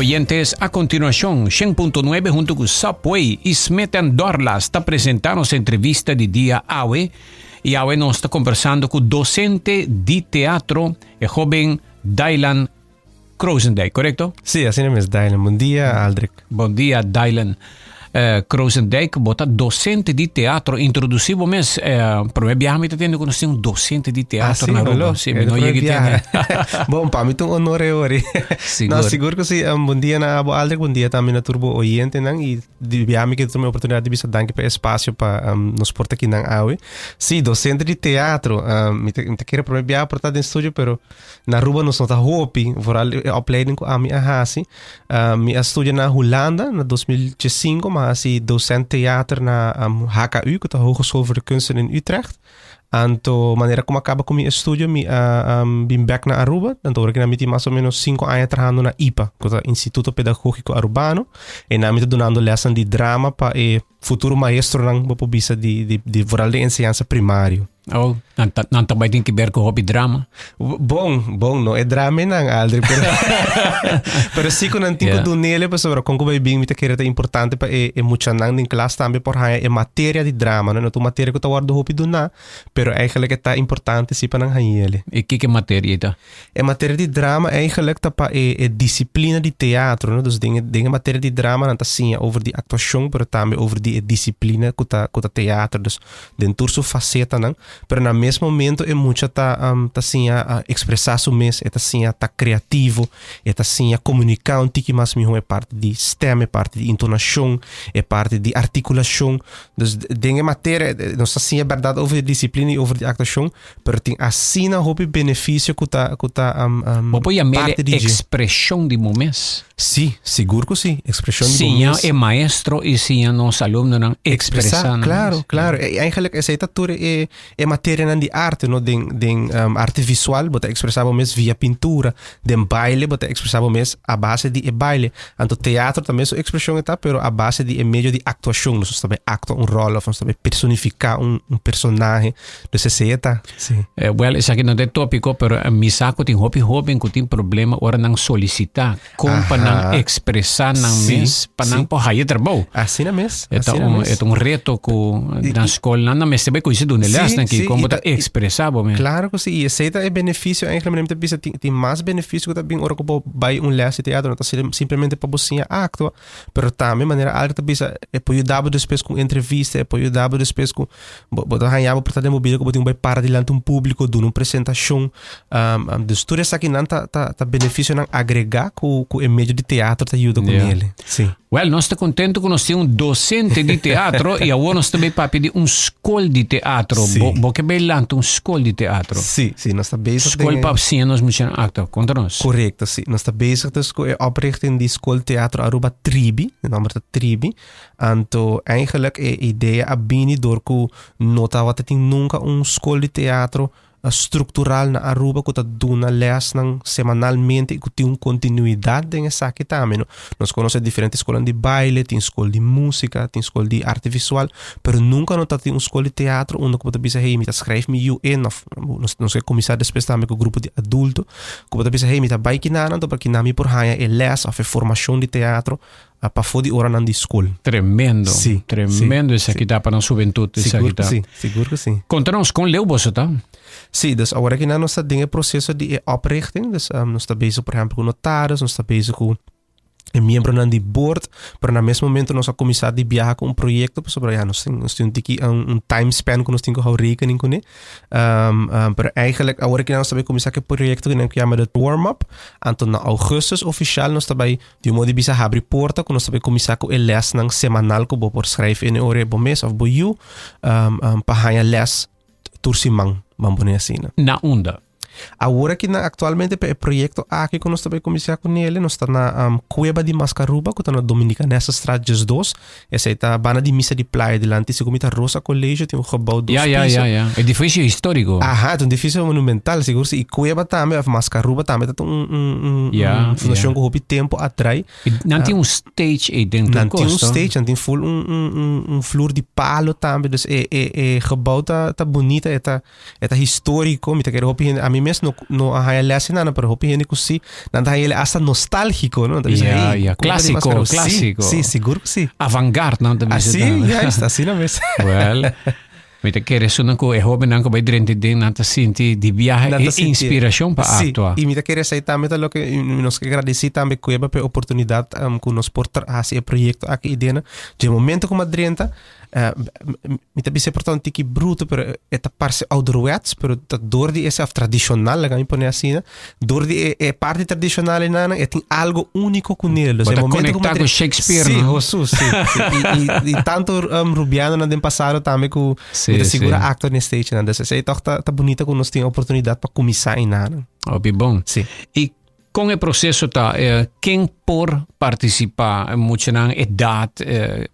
Oyentes, a continuacion, 100.9 hunto cu Subway y Smith Dorlas ta presenta nos entrevista di dia awe. Y awe nos ta conversando cu docente di teatro, e joven Dylan Krozendijk, correcto? Si, asina mes, Dylan. Bon dia, Aldrich. Bon dia, Dylan. Krozendijk, bo ta docente di teatro. Introduci bo mes. Prome biaha mi ta tende cu nos tin un docente di teatro Ah, sí, na Aruba. hallo. Sí, mi no yega tende. Bon, pa mi ta un honor e ori. Sigur. No, sigur cu sí. Bon dia na abo, Aldrich. Bon dia tambe na tur bo oyentenan. Y di biaha mi ke tuma e oportunidad di bisa danki pa e espacio pa nos por ta kinan awe. Sí, docente di teatro. Mi ta kere prome biaha por ta den studio, pero Na Aruba nos no ta hopi, vooral e opleiding ku ami a hasi. Mi a studia na Hulanda na 2005, mi a hasi docent theater na HKU, ku ta Hogeschool voor de Kunsten in Utrecht. Anto manera ku mi a kaba ku mi estudio mi a bin bek na Aruba. Anto ora ku mi tin mas o menos sinku aña trahando na IPA, ku ta Instituto Pedagogico Arubano. Einan mi ta dunando lèsnan di drama pa e futuro maestronan, bo por bisa, di di vooral di enseñansa primario. Oh, nan ta, nan ta bai tin que ver cu hopi drama. Bon, bon, no e drama nan, Aldri, pero, pero sí cu nan tin cu dunele, pasobra con cu bai bin mi ta kere ta importante pa e, e muchanan den klas tambe por haña e materia di drama, no? No ta un materia cu ta wordo hopi duná, pero eigenlijk e ta importante sí pa nan hañele. E kiko materia ta? E materia di drama eigenlijk ta pa e, e disciplina di teatro, no? Dus den e, den e materia di drama nan ta siña over di actuacion, pero tambe over di e disciplina cu ta, cu ta teatro. Dus den tur su facetanan. Pero na mes momento e mucha ta, um, ta siña a expresa su mes, e ta siña ta creativo, e ta siña comunica un tiki mas miho e parti di stem, e parti di intonacion, e parti di articulacion. Dus den e materia nos ta siña berdad over di disciplina y over di actuacion, Pero tin asina hopi beneficio cu ta, cu ta um, um, Bo por yam'é parte di dje. expresion di bo mes. Sí, sigur cu sí. Expresion di bo Siña mes. e maestro y siña nos alumnonan Expresa, expresa nan claro, mes. claro. E eigenlijk esey ta tur e, e materianan di arte, no? Den, den um, arte visual bo ta expresa bo mes via pintura. Den baile bo ta expresa bo mes a base di e baile. Anto teatro tambe su expresion e ta, pero a base di e medio di actuacion. Nos ta bay actua un rol of nos ta bay personifica un, un personahe. Dus esei e ta, sí. Eh, wel, esaki no ta e tópiko, pero eh, mi sa ku tin hopi hóben ku tin problema ora nan solisitá kon pa nan Aha. ekspresá nan Sí, mes pa nan sí. por haya trabou. Asina mes, E ta asina un, mes. e ta un reto ku I- na skolnan nan mester bai kuminsá duna Sí, lèsnan ki sí, kon i bo ta ta- i- ekspresá bo mes. Claro ku sí, i esei ta e beneficio eigenlijk, mi ta bisa tin, tin mas beneficio ku ta bin ora ku bo bai un lès di teatro, no ta sim- simplemente pa bo siña aktua, pero tambe manera Albert ta bisa, e por yuda bo despues ku un entrevista, e por yuda bo despues ku Bo, bo ta haña bo por ta den bo bida ku bo tin ku bai para dilanti un públiko, duna un presentashon. Um, um, dus tur esakinan ta, ta, ta benefisionan agregá ku, ku e medio di teatro ta yuda ku Ja. nele. Sí. Wel, nos ta contento cu nos tin un docente di teatro y awor nos ta bay papia di un school di teatro. Sí. Bo, bo ke bay lanta un school di teatro. Sí, sí, nos ta bezig School den pa siña nos muchanan actua. Conta nos. Correcto, sí. Nos ta bezig dus ku e oprichting di School Teatro Aruba Tribi. E nomber ta Tribi. Anto eigenlijk e idea a bini door ku no tabata tin nunka un skol di teatro struktural na Aruba ku ta duna lèsnan semanalmente i ku tin un kontinuidat den esaki tambe no. Nos konosé diferente skolnan di baile, tin skol di músika, tin skol di arte visual, pero nunka no ta tin un skol di teatro unda ku bo ta bisa hey mi ta skrijf mi yu in òf nos nos ke kuminsá despues tambe ku grupo di adulto ku bo ta bisa hey mi ta bai kinanan anto pa kina mi por haña e lès òf e formashon di teatro A pafó di oranan di skol. Tremendo. Sí, Tremendo sí, esaki ta pa nos hubentud. Esaki Sigur ku ta. sí, sigur ku sí. Konta nos kon leu boso ta? Sí, dus awor aki nan nos ta den e proseso di e oprichting. Dus nos ta bezig por ehempel ku notaris, nos ta bezig ku e miembronan di board, pero na mes momento nos a kuminsá di biaha ku un proyekto pasobra ya nos tin nos tin un tiki un time span ku nos tin ku hou rekening kuné. Pero eigenlijk awor aki nan nos ta bai kuminsá ku e proyekto ku nan yama de warm up. Anto na augustus ofishal nos ta bai Di un modo di bisa habri porta ku nos ta bai kuminsá ku e lèsnan semanal ku bo por skrijf in e ora bo mes òf bo yu pa haña lès tur siman, ban pone asina. Na unda? Awor aki na aktualmente pa e proyekto aki ku nos ta bai kuminsá ku nele nos ta na Kueba di Mascaruba ku ta na Dominicanessestraat 12. Esei ta banda di misa di playa dilanti segun mi ta Rosa Colegio tin un gebouw dos Ja, ja, piso. ja, ja. Edificio historico. Aha, ta un edificio monumental, sigur si. Y Cueva tambe, of Mascaruba tambe, ta un, un, un, Ja, un fundacion ja. cu hopi tempo atrai. Y nan tin un stage ei den Nan tin un costo. stage, nan tin full un, un, un, un vloer di palo tambe. Dus e, e, e gebouw ta, ta bunita, e ta, e ta historico. Mi ta kere hopi hende, ami mes. mes no no a haya les nan, pero hopi hende ku si, nan ta haya hasta nostálgico, no? Nan ta bisa, hey, Ja, kon ta di Clásico, Maskarou? Si, clásico. Si, sigur ku si. Avant-garde nan ta bisa. Así, juist, asina mes. Well, mi ta kere esunnan ku e hobennan ku bai drenta den nan ta sinti di biaha Nan e ta sinti. inspirashon pa Sí, aktua. i mi ta kere esei tambe ta loke nos ke gradisí tambe Cueva pa e oportunidat ku nos por hasi e proyekto aki i dena. Dje momento ku mi a drenta, Mi ta bisa e por ta un tiki bruto, pero e ta parse ouderwets, pero ta door di ese, of tradicional, laga mi pone asina, door di e, e parti tradicional einan, e tin algo único kuné. Dus Bo e ta momento ku conecta mi ku Shakespeare, Sí, no? Hosus, sí, sí. I, i, i tanto Rubianonan den pasado tambe ku Sí, mi ta sigura sí. actor den stage nan. Dus esei toch ta, ta bunita ku nos tin oportunidad pa kuminsá einan. Hopi bon. Sí. I Kon e proseso ta? Ken por partisipá? Muchanan edat?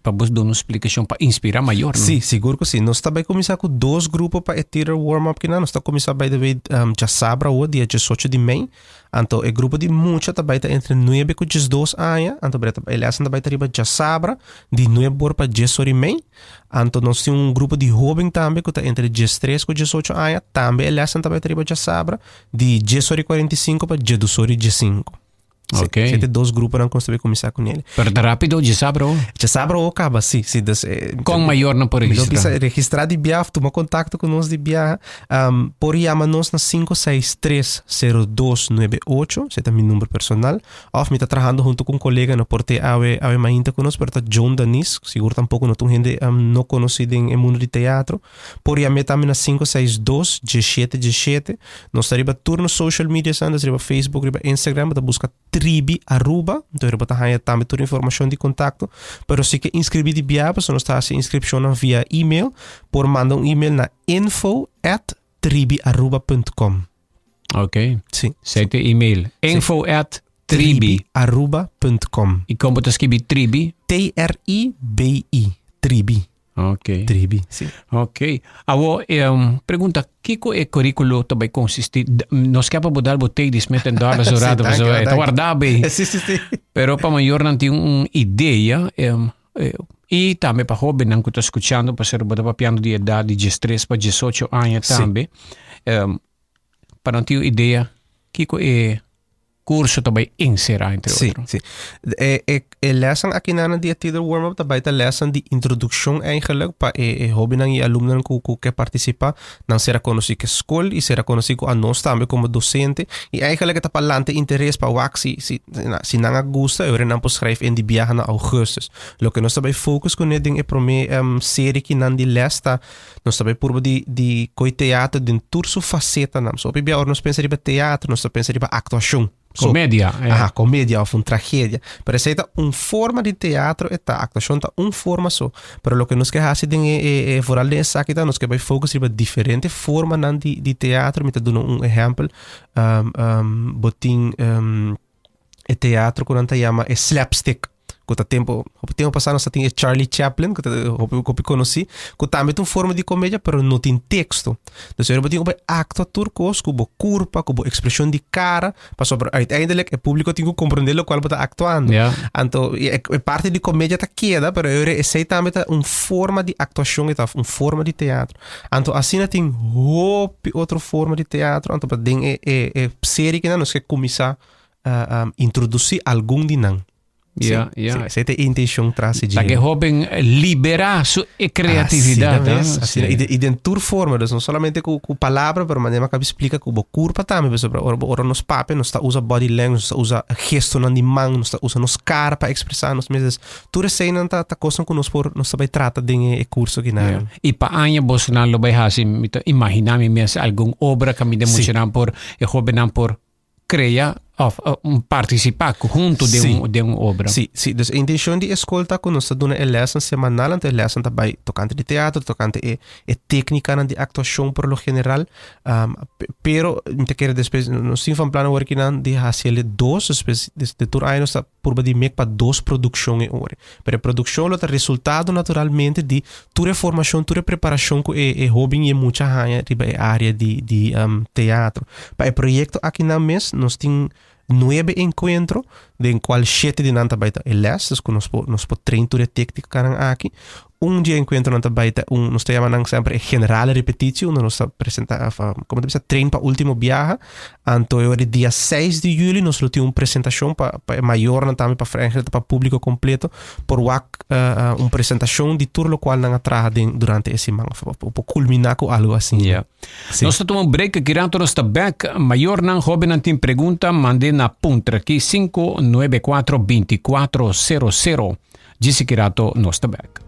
Pa bos duna un splikashon pa inspirá mayornan. Sí, sigur ku sí. Nos ta bai kuminsá ku dos grupo pa e theater warm-up kinan. Nos ta kuminsá by the way djasabra awor, dia diesocho di mei. Anto e grupo di mucha ta bai ta entre nuebe ku diesdos aña. Anto bre ta e lèsnan ta bai ta riba djasabra di nuebe or pa dies or i mei. Anto nos tin un grupo di hóben tambe ku ta entre diestres ku diesocho aña. Tambe e lèsnan ta bai ta riba djasabra. Di dies ora i kuarenta i sinku pa djedus ora i diesinku. Sí, Ok. sí, te dos gruponan ku nos ta bai kuminsá ku nel. Pero ta rápido, djesabra o? Djesabra o kaba, sí, sí. Dus, eh, Kon mayornan por Mi lo registrá? bisa registrá di biaha of tuma kontakto ku nos di biaha. Por yama nos na 563-0298, esei ta mi number personal. Of mi ta trahando hunto ku un kolega, no por te awe awe mainta ku nos, pero ta John Danis, sigur tampoko no ta un hende no konosí den e mundu di teatro. Por yam'é tambe na 562 17 17. Nos ta riba tur nos social media's nan, dus riba Facebook, riba Instagram, bo ta buska Tribi Aruba, entonces riba ta haña tambe tur informashon di kontakto. Pero si ke inskribí di biaha, pasobra nos ta hasi inskripshonnan via email, por manda un email na info at tribiaruba punt com. Ok. Sí. Esei ta e email. Info at tribi. Aruba punt com. I kon bo ta skibi tribi? T-R-I-B-I. Tribi. Ok. Tribi, sí. Ok. Awo, um, pregunta, kiko e curriculo ta bai consisti? Nos ke pa bo dal bo take di Smith and Dollars Sí, orado, danki, pasobra e ta danki. warda bay. Sí, sí, sí. Pero pa mayornan tin un idea, um, eh, i tambe pa hobennan ku ta skuchando, pasobra bo ta papiando di edad di diestres pa diesocho aña Sí. tambe, um, pa nan tin un idea kiko e Curso ta bai encerá entre Sí, otro. sí. E, e, e lessen akinan di e theater warm-up ta bai ta lessen di introduccion eigenlijk pa e, e hobennan i alumnonan ku, ku ke participa. Nan sera konosí ke skol i sera konosí ku anos tambe komo docente. I eigenlijk e ta pa lanta interes pa wak si, si, na, si nan a gusta e ora nan por schrijf in di biaha na augustus. Loke nos ta bai focus kuné den e promé em, serie kinan di les ta Nos ta bai purba di di koe teatro den tur su facetanan. So hopi bia ora nos pensa riba teatro, nos ta pensa riba actuacion. So, Comedia. Eh. Aha, comedia of un tragedia. Pero esei ta un forma di teatro e ta. Actuacion ta un forma so. Pero loke nos ke hasi den e, e, e vooral den esaki ta nos ke bai focus riba diferente formanan di di teatro. Mi ta duna un ehempel. Um, um, bo tin um, e teatro ku nan ta yama e slapstick. Ku ta tempo, hopi tempo pasá nos ta tin e Charlie Chaplin, ku ta hopi hopi konosí, ku tambe ta un forma di komedia, pero no tin teksto. Dus ora bo tin ku bai aktua tur kos ku bo kurpa, ku bo ekspreshon di kara, pasobra uiteindelijk e públiko tin ku komprondé lokual bo ta aktuando. Ja. Anto e e parti di komedia ta keda, pero e ora esei tambe ta un forma di aktuashon, e ta un forma di teatro. Anto asina tin hopi otro forma di teatro, anto pa den e e e serie kinan nos ke kuminsá introdusí algun di nan. Ja, Sí, ja. sí, esei ta e intencion tras di Ta dje. ke hoben liberá su e creatividad. Asina eh? mes, asina. Sí. I den, i den tur forma, dus no solamente ku, ku palabra, pero manera mi a kaba splika ku bo kurpa tambe, pasobra ora bo, ora nos papia nos ta usa body language, nos ta usa gestonan di man, nos ta usa nos kara pa ekspresá nos mes. Dus tur eseinan ta, ta kosnan ku nos por, nos ta bai trata den e, e kurso Ja. kinan. I pa aña bosonan lo bai hasi, mi ta imaginá mi mes algun obra kaminda Sí. muchanan por, e hobennan por crea of participa hunto den, Sí. un, den un obra. Sí, sí. Dus e intencion di e school ta ku nos ta duna e lessen semanal, anto e lessen ta bai tocante di teatro, tocante e, e técnicanan di actuacion por lo general. Um, pero mi ta kere despues, nos tin van plan awor kinan di hasiele dos, despues de, de tur aña nos ta purba di mek pa dos produccion e ore. Pero e produccion lo ta resultado naturalmente di tur e formacion, tur e preparacion cu e, e hoben y e mucha haña riba e area di, di um, teatro. Pa e proyecto aki nan mes, nos tin nuebe encuentro, den cual shete di nan ta bai ta e les, dus cu nos por, nos por train tur e tecnicanan aki. Un di e enkuentronan ta bai ta un, nos ta yama nan semper e generale repetitie, unda nos ta presenta, of, como ta bisa, train pa ultimo biaha. Anto e ora di dia 6 di juli nos lo tin un presentacion pa, pa e mayornan tambe, pa eigenlijk pa publico completo, por wak uh, un presentacion di tur locual nan a traha den durante e siman, of, of, por culmina cu algo asina. Yeah. Sí. Nos ta tuma un break, aki rato nos ta back. Mayornan, hobennan tin pregunta, mande na puntra ki 594 2400. Djis aki rato nos ta bek.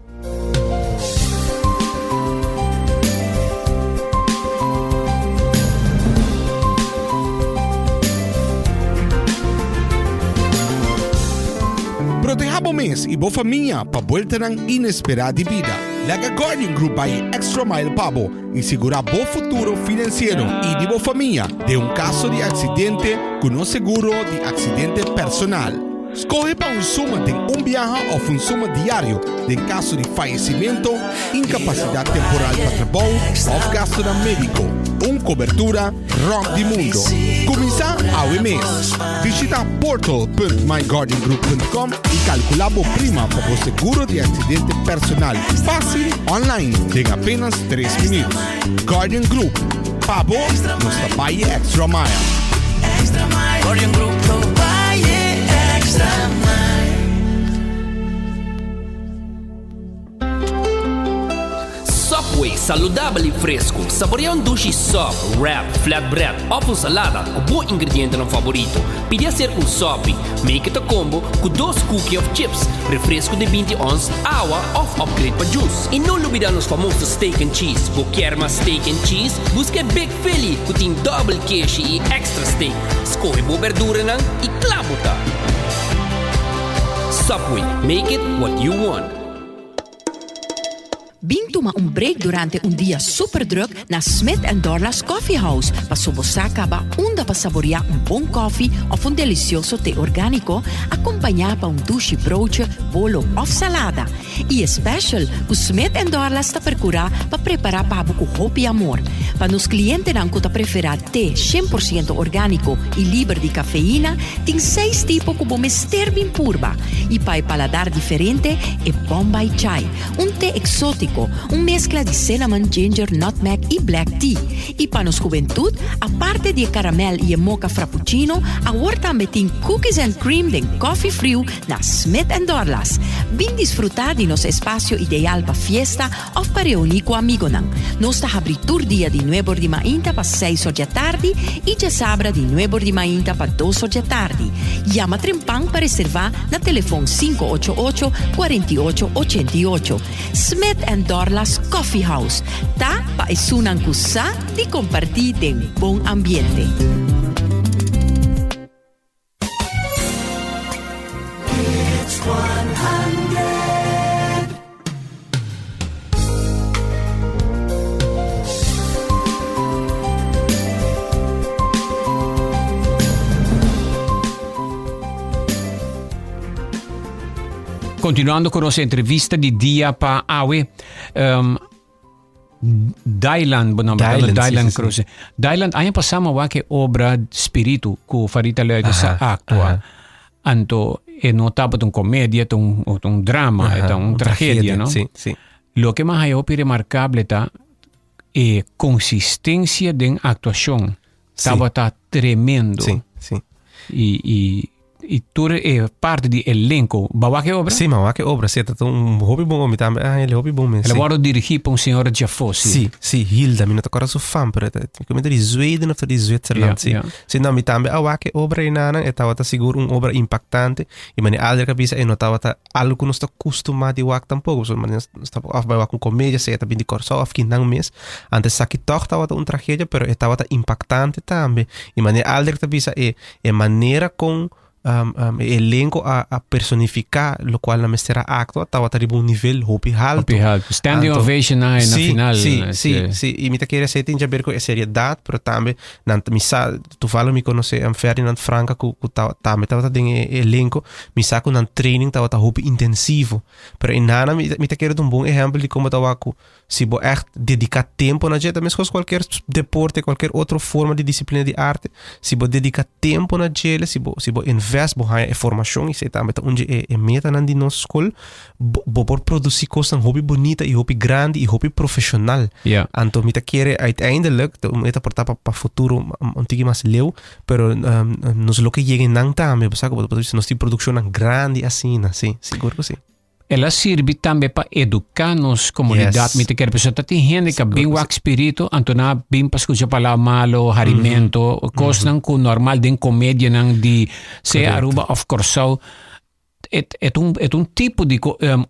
Proteha bo mes i bo famia pa bueltanan inesperá di bida. Laga Guardian Group bai e extra mile pa bo i sigurá bo futuro finansiero i di bo famia den un kaso di aksidente ku nos seguro di aksidente personal. Skohe pa un suma den un biaha òf un suma diario den kaso di fayesimentu, inkapasidat temporal pa trabou òf gastunan médiko. Un kobertura rònt di mundu. Kuminsá awe mes! Bishita portal.myguardiangroup.com i kalkulá bo prima pa bo seguro di aksidente personal fásil online den apenas tres minüt. Guardian Group, pa bo nos ta bai e extra mile. Guardian Group lo bai e extra mile. Subway, saludabel y fresco. Saborea un dushi sub, wrap, flatbread of un salada cu bo ingredientenan favorito. Pidi hacer un sopi. Make it a combo cu dos cookie of chips, refresco di binti ons, awa of upgrade pa juice. Y no lubida nos famoso steak and cheese. Bo kier mas steak and cheese? Busca e Big Philly cu tin double keshi y extra steak. Scoge bo berduranan y cla bo ta! Subway, make it what you want. Bin tuma un break durante un dia super druk na Smith and Dorlas Coffee House paso bo sa caba unda pa saborea un bon koffie of un delicioso te organico acompaña pa un dushi broodje, bolo of salada. Y e special cu Smith and Dorlas ta percura pa prepara pa bo cu hopi amor. Pa nos clientenan cu ta prefera te 100% organico y liber di cafeína, tin seis tipo cu bo mester bin purba. Y pa e paladar diferente, e Bombay Chai. Un te exótico, un mezcla di cinnamon, ginger, nutmeg y black tea. Y pa nos hubentud, aparte di e caramel y e mocha frappuccino, awor tambe tin cookies and cream den coffee friu na Smith and Dorlas. Bin disfruta di nos espacio ideal pa fiesta of pa reuni cu amigonan. Nos ta habri tur dia di nuebor di mainta pa seis or djatardi y djasabra di nuebor di mainta pa dos or djatardi. Yama trempan pa reserva na telefon 588 48 88. Smith and Dorlas Coffee House ta pa esunnan cu sa di comparti den bon ambiente. Continuando cu nos entrevista di dia pa awe. Um, Dylan, bo nombre, Dylan, Dylan sí, sí, Cruz. Dylan, aña pasá mi wak e obra Spiritu ku Farita Luites a aktua. Anto e no tabata un komedia, ta un, un drama, e ta un tragedia, no? Sí, sí. Loke mi a haya hopi remarkable ta e konsistensia den aktuashon tabata tremendo. Sí, sí. I, i I tur e parti di elenco. Ba wak e obra? Sí, ma wak e obra. Sí, ta un hopi bon mi tambe. Ah, ele hopi bon mens. El a wordo dirigí pa un señora djafó, sí. Sí, sí, Hilda. Mi no ta corda su fam, pero ta, mi ta di Zweden of ta di Zwitserland, sí. Ja, ja. Sí, no, mi tambe a wak e obra enanan. E tabata sigur un obra impactante. I mane Aldrich a bisa, e no tabata algo ku nos ta kustumá di wak tampoko. So, mane nos ta of bai wak un komedia, sea ta bin di Kòrsou of kinan mes. Antes esaki tòg tabata un tragedia, pero e tabata impactante tambe. I mane Aldrich ta bisa, e E manera kon e elenko a a personifiká lokual nan mester a aktua tabata riba un nivel hopi haltu. Hopi haltu. Standing Anto, ovation nan na sí, final. sí, eh, sí, sí. I mi ta kere esei tin djaber ku e seriedat, pero tambe nan mi sa, toevallig mi konosé Ferdinand Franca ku ku ta tambe tabata den e elenko, mi sa ku nan training tabata hopi intensivo. Pero e nana mi mi ta kere ta un bon ehèmpel di kon bo ta wak ku Si bo ègt dediká tempu na dje, ta meskos kualker deporte, kualker otro forma di disiplina di arte, si bo dediká tempu na djele, si bo si bo invest. invest, bo haña e formashon i esei tambe ta un di e e metanan di nos skol, bo bo por produsí kosnan hopi bunita i hopi grandi i hopi profeshonal. Ja. Anto mi ta kere uiteindelijk, ta un meta por ta pa pa futuro un tiki mas leu, pero nos lo ke yega einan tambe, bo sa ku bo ta bisa nos tin produkshonnan grandi asina, si, sigur ku si. El a sirbi tambe pa eduká nos komunidat. Yes. Mi ta kere pasobra ta tin hende ku a bin wak spiritu, anto nan a bin pa skucha palabra malo, harimento, kosnan ku normal den komedianan di sea Korekto. Aruba òf Kòrsou. Et et un et un tipo di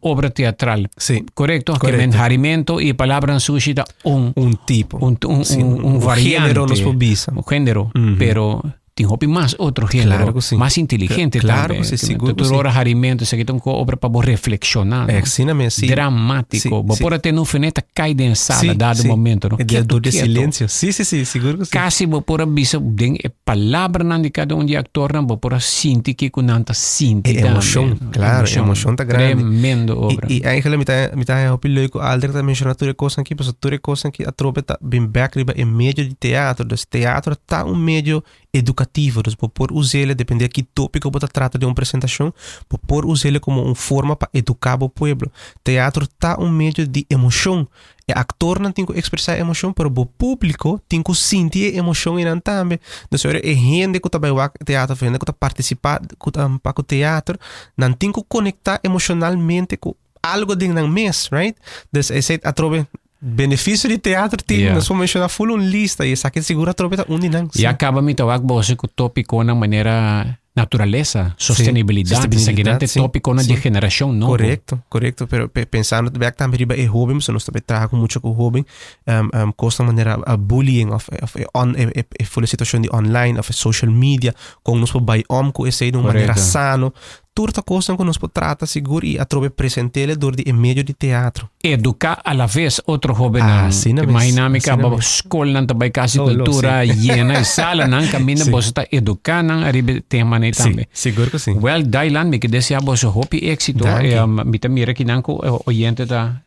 obra teatral. Sí. Korekto? Ke men Korekto. harimento i palabranan sushi ta un Un tipo. un un Sí, un, un un variante. género nos por bisa. Un género, pero tin hopi mas otro género. Claro ku sí. Mas inteligente Claro tambe. ku sí, sigur ku Tur sí. ora harimento, esaki ta un obra pa bo reflekshoná. no? Asina mes, sí. Dramático. Sí, Bo sí. por a tene un feneta kai den sala, Sí, dado sí. momento, no? E Keto, dor di keto. silencio. Sí, sí, sí, sigur ku sí. Casi bo por a bisa den e palabranan di cada un di e actornan, bo por a sinti kico nan ta sinti E tambe. emoshon, claro, e emoshon ta grandi. Tremendo obra. I, i eigenlijk mi ta, mi ta haña hopi leuk ku Aldrich ta menshoná tur e kosnan aki, pasobra tur e kosnan aki atrobe ta bin bèk riba e medio di teatro. Dus teatro ta un medio edukativo, dus bo por us'é depende di ki tópiko bo ta trata den un presentashon, bo por us'é komo un forma pa eduká bo pueblo. Teatro ta un medio di emoshon. E aktornan tin ku ekspresá e emoshon, pero bo públiko tin ku sinti e emoshon einan tambe. Dus ora e hende ku ta bai wak teatro òf hende ku ta partisipá ku ta pa ku teatro, nan tin ku konektá emoshonalmente ku algo den nan mes, right? Dus esei atrobe benefisio di teatro tin, Yeah. nos por menshoná ful un lista i esaki sigur atrobe ta un di nan. Ya kaba mi ta wak boso ku tópikonan manera naturalesa, sostenibilidad, esaki nan ta e sí, tópikonan di sí. generashon nobo. Korekto, korekto. Pero pe- pensando bek tambe riba e hóben, so nos ta traha ku mucho ku hóben, um, um, kosnan manera uh, bullying of, of e on, e, e, e full situashon di online of e social media, kon nos por bai om ku esei di un manera Korekto. sano. Tur ta kosnan ku nos por trata sigur i atrobe present'el dor di e medio di teatro. Eduká alaves otro hóbennan. Asina mes, Imaginá mi asina kaba mes. skolnan ta bai kasi Oh, lo, kultura sí. yena e salanan kaminda Sí. boso ta eduká nan ariba e temanan ei Sí, tambe. sigur ku sí. Wèl, Dailan, mi ke deseá boso hopi éksito. Danki. Mi ta mira kinan ku e oyente ta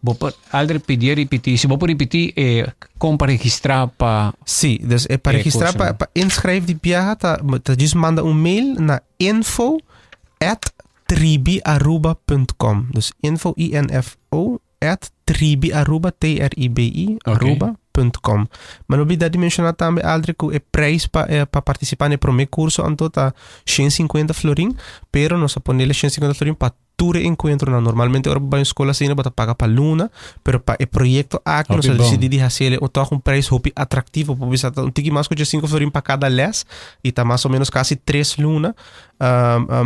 Bo por al ripití, ripití. Si bo por ripití e kon pa registrá pa Sí, dus eh, pa E registrá kurso, pa, no? pa inschrijf di biaha ta, ta just manda un mail na info at tribiaruba.com. Dus info, I-N-F-O, at tribiaruba, T-R-I-B-I, Oké. aruba.com. Maar no olbida di menciona tambe, Aldrich, ku e prijs pa, eh, pa participa na e prome curso anto ta 150 florin, pero nos a ponele 150 florin pa Tur e enkuentronan, normalmente ora bo bai un skol asina bo ta paga pa luna, pero pa e proyekto aki nos Hopi a bon. disidí di hasiel e tòg un preis hopi atraktivo, por bisa ta un tiki mas ku diesinko florin pa kada lès i ta mas o ménos kasi tres luna.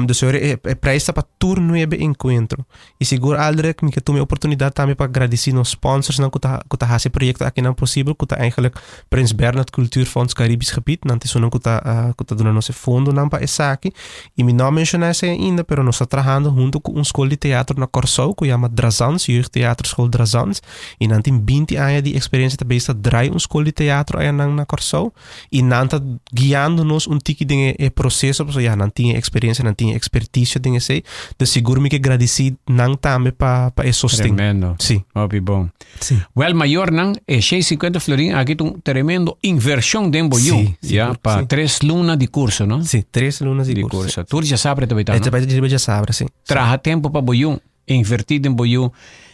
Dus ora e e preis ta pa tur nuebe enkuentro. I sigur Aldrich mi ke tuma e oportunidat tambe pa gradisí nos sponsorsnan ku ta ku ta hasi e proyekto akinan posibel ku ta eigenlijk Prins Bernhard Cultuurfonds Caribisch Gebied, nan ta esunnan ku ta ku ta duna nos e fondonan pa esaki. I mi no a menshoná esei ainda, pero nos ta trahando huntu ku un skol di teatro na Kòrsou ku yama Drazans, Jeugdtheaterschool Drazans, i nan tin binti aña di eksperensia ta bezig ta drai un skol di teatro ayanan na Kòrsou, i nan ta guiando nos un tiki den e proseso pasobra ya nan tin e eksperensia, nan tin e ekspertisio den esei. Dus sigur mi ke gradisí nan tambe pa pa e sosten. Tremendo. Sí. Hopi bon. Sí. Wel mayornan, e 650 florin aki ta un tremendo inversion den bo yu. Sí, sí, ya, pa sí. tres luna di curso, no? Sí, tres luna di Di curso. curso. Tur djasabra ta bita, E no? ta bai riba djasabra, sí. Traha tempo pa bo yu, inverti den bo yu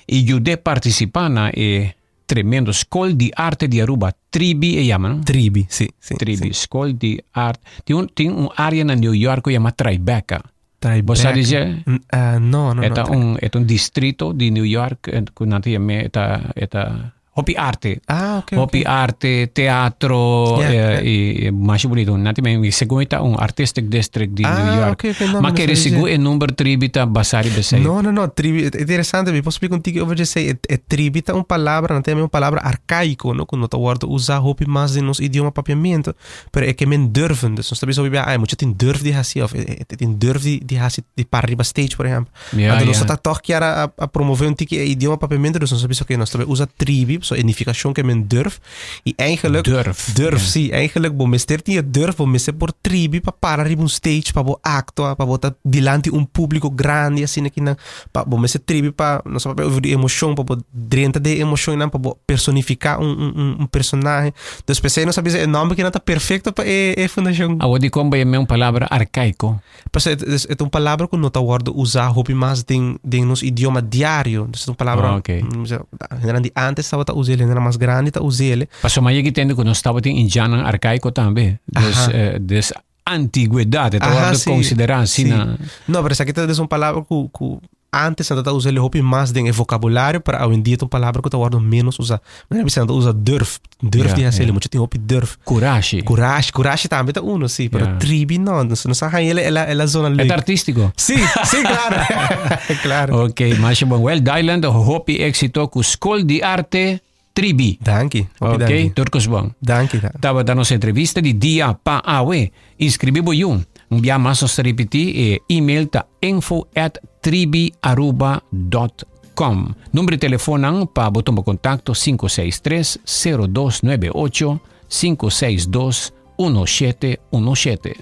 y yud'é participa na e tremendo Skol di Arte di Aruba, Tribi e yama, no? Tribi, sí, sí. Tribi, sí. Skol di Arte. Tin un, tin un area na New York ku yama Tribeca. Tribeca. Bo sa di dje? Uh, no, no, E ta no. un, e ta un distrito di New York eh, ku nan ta yam'é, e ta, e ta hopi arte. Ah, ok, Hopi ok. arte, teatro, Ja, eh, ja. i, i masha bonito. Nan ta yam'é, segun e ta un artistic district di New Ah, York. ok, ok, no, Ma mi no kere sa di sigur dje. e number tribi ta basá riba esei. No, no, no, tribi, e interesante, mi por splika un tiki over dje e, e tribi ta un palabra, nan ta yam'é un palabra arkaiko, no, ku no ta wòrdu usá hopi mas den nos idioma papiamentu. Pero e ke men durven. Dus nos ta bisa hopi bia, ai, mucha tin durf di hasi of e tin durf di di hasi di para riba stage, por ehempel. Ja, Anto nos ja. ta tòg kier a a promove un tiki e idioma papiamentu, dus nos ta bisa oké, nos ta bai usa tribi. So e nifikashon ke men durf. I eigenlijk Durf. Durf, sí. Eigenlijk bo mester tin e durf, bo mester por tribi pa para riba un stage, pa bo actua, pa bo ta dilanti un público grandi asina kinan. Pa bo mester tribi pa, nos a papia over di emocion, pa bo drenta den e emocionnan, pa bo personifica un, un, un, un personahe. Dus p'esei nos a bisa e nomber kinan ta perfecto pa e, e fundacion. Awor dikon bo yama e un palabra arcaico? Pasobra e, e ta un palabra ku no ta wòrdu usá hopi mas den, den nos idioma diario. Dus e ta un palabra, Ah, oké. hendenan di antes tabata us'é, hendenan mas grandi ta us'é. Pasobra mi a yega tende ku nos tabatin indiannan arkaiko tambe. Dus, Aha. eh, des antigwedat, e ta Aha, wòrdu sí, konsiderá asina. sí. No, pero esaki ta des un palabra ku, ku antes nan ta usa el hopi mas den e vocabulario, pero awendia ta un palabra ku ta wòrdu menos usa. Manera bisa nan ta usa durf, durf Ja, di hasi ja. mucha tin hopi durf. Kurashi. Kurashi, kurashi tambe ta uno, sí, pero Ja. tribi no. Nos, nos a haña el, el, el a zona E ta leuk. artístiko. Sí, sí, claro. claro. Ok, masha bon. Well, Dylan, hopi éxito ku Skol di Arte Tribi. Danki, hopi Ok, danki. tur kos bon. Danki. da. Tabata nos entrevista di dia pa awe. Inscribí bo yu. Un bia mas nos ta ripití, e email ta info at tribiaruba.com. Number di telefonnan pa bo tuma contacto 563 0298 562 1717.